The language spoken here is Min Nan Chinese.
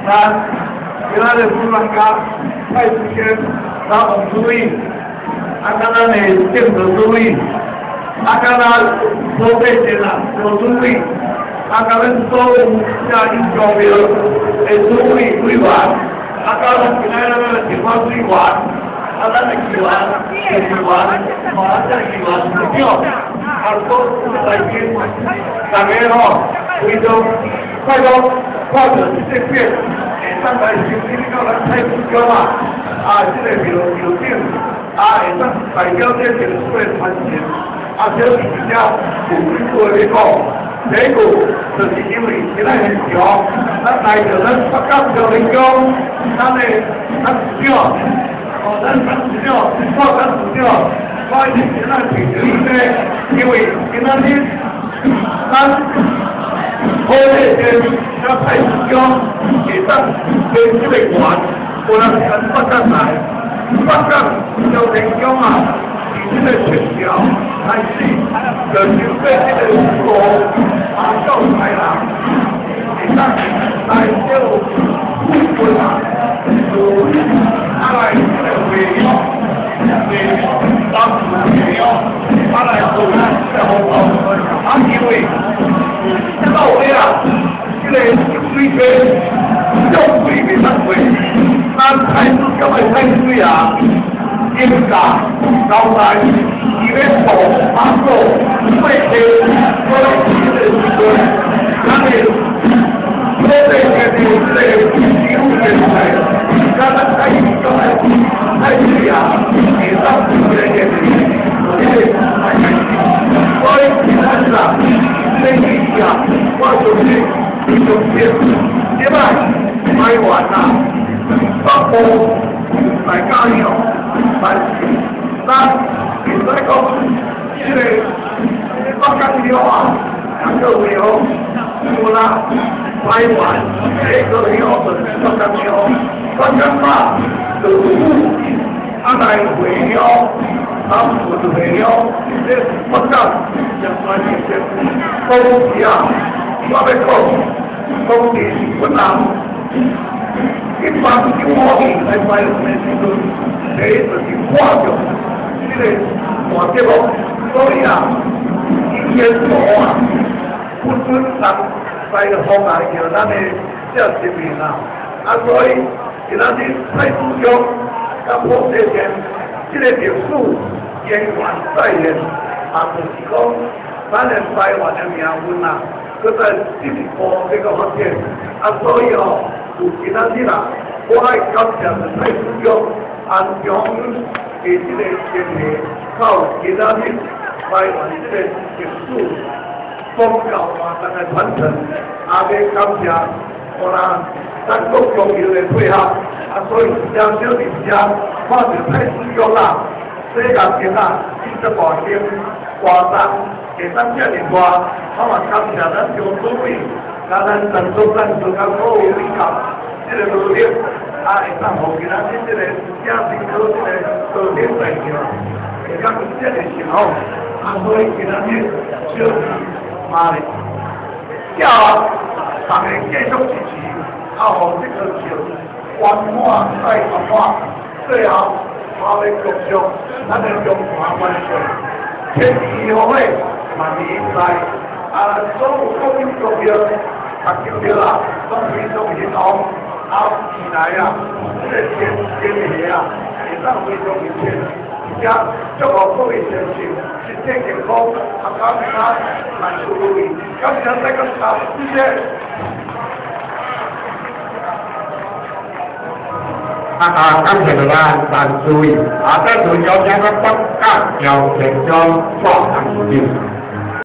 咱今仔日主人家蔡志坚、咱王主委，啊，佮咱的政治主委，啊，佮咱罗佩贤啊，罗主委，啊，佮咱所有遮有重要的主委委员，啊，佮咱今仔日咱的地方委员，啊，咱的议员、议员，吼，啊，这议员市长，啊，所有来宾，大家吼，非常快乐，看著這個變，會當來成立到咱蔡子強啊，啊，這個廟廟長，啊，會當代表這個歷史的傳承，啊，小弟遮有幾句話欲講，第一句就是因為今仔現場，咱來著咱北港朝天宮，咱的咱市長，哦，咱咱市長，我咱市長，我是今仔提著呢，因為今仔日咱好個先佮蔡市長會當編這個員，有人是按北港來，北港朝天宮啊，佇這個清朝開始就收買這個五路阿教台人，會當來叫富貴啊，就啊來這個會鄉，會當會鄉，啊來做這個紅包，啊因為到尾啊，這個水溪用水袂當過，咱蔡子強的蔡水啊，應價交代，伊欲渡媽祖過溪，所以這個時陣，咱的土地的這個政府的來，佮咱蔡子強的蔡水啊，會當這個這個來開始，所以今仔日啊，這個意義啊，我相信非常深。這擺台灣啊，北部來家鄉，但是咱會使講，這個北港鄉啊，兩個為何有啦？台灣這個鄉就是北港鄉，北港嘛就府啊來回鄉，南部就回鄉，這北港上懸的是當時啊，我欲講，當時是越南1895年來台灣的時陣，第一就是看著這個大節目，所以啊，以前無啊，不准人來妨礙著咱的這人民啊，啊，所以今仔日蔡子強佮朴世賢這個歷史永遠再現，啊，就是講咱的台灣的命運啊，閣再進一步這個發展，啊，所以哦，有今仔日啊，我愛感謝蔡子強、安中的這個聯繫，到今仔日台灣這個歷史宗教活動的傳承，也欲感謝我啦，咱國重要的配合，啊，所以小小佇遮看著蔡子強啊，世界間啊，這大型活動會當遮爾大，我嘛感謝咱張主委，佮咱陳總幹事佮所有委員這個努力，啊，會當予今仔日這個正辛苦這個道德代志，會當遮爾成功，啊，所以今仔日小弟嘛咧，叫大家繼續支持，啊，予這個橋圓滿再圓滿，最後我欲恭祝咱的中華萬歲，天地和會，萬年在，啊，所有國民國民，大家對啦，攏非常興旺，啊，未來啊，這個天天下啊，會當非常密切，而且祝福各位先生身體健康，啊，感謝萬事如意，感謝再感謝，謝謝。啊啊！感謝咱陳主委，啊，再次邀請咱北港苗田鄉蔡董事長。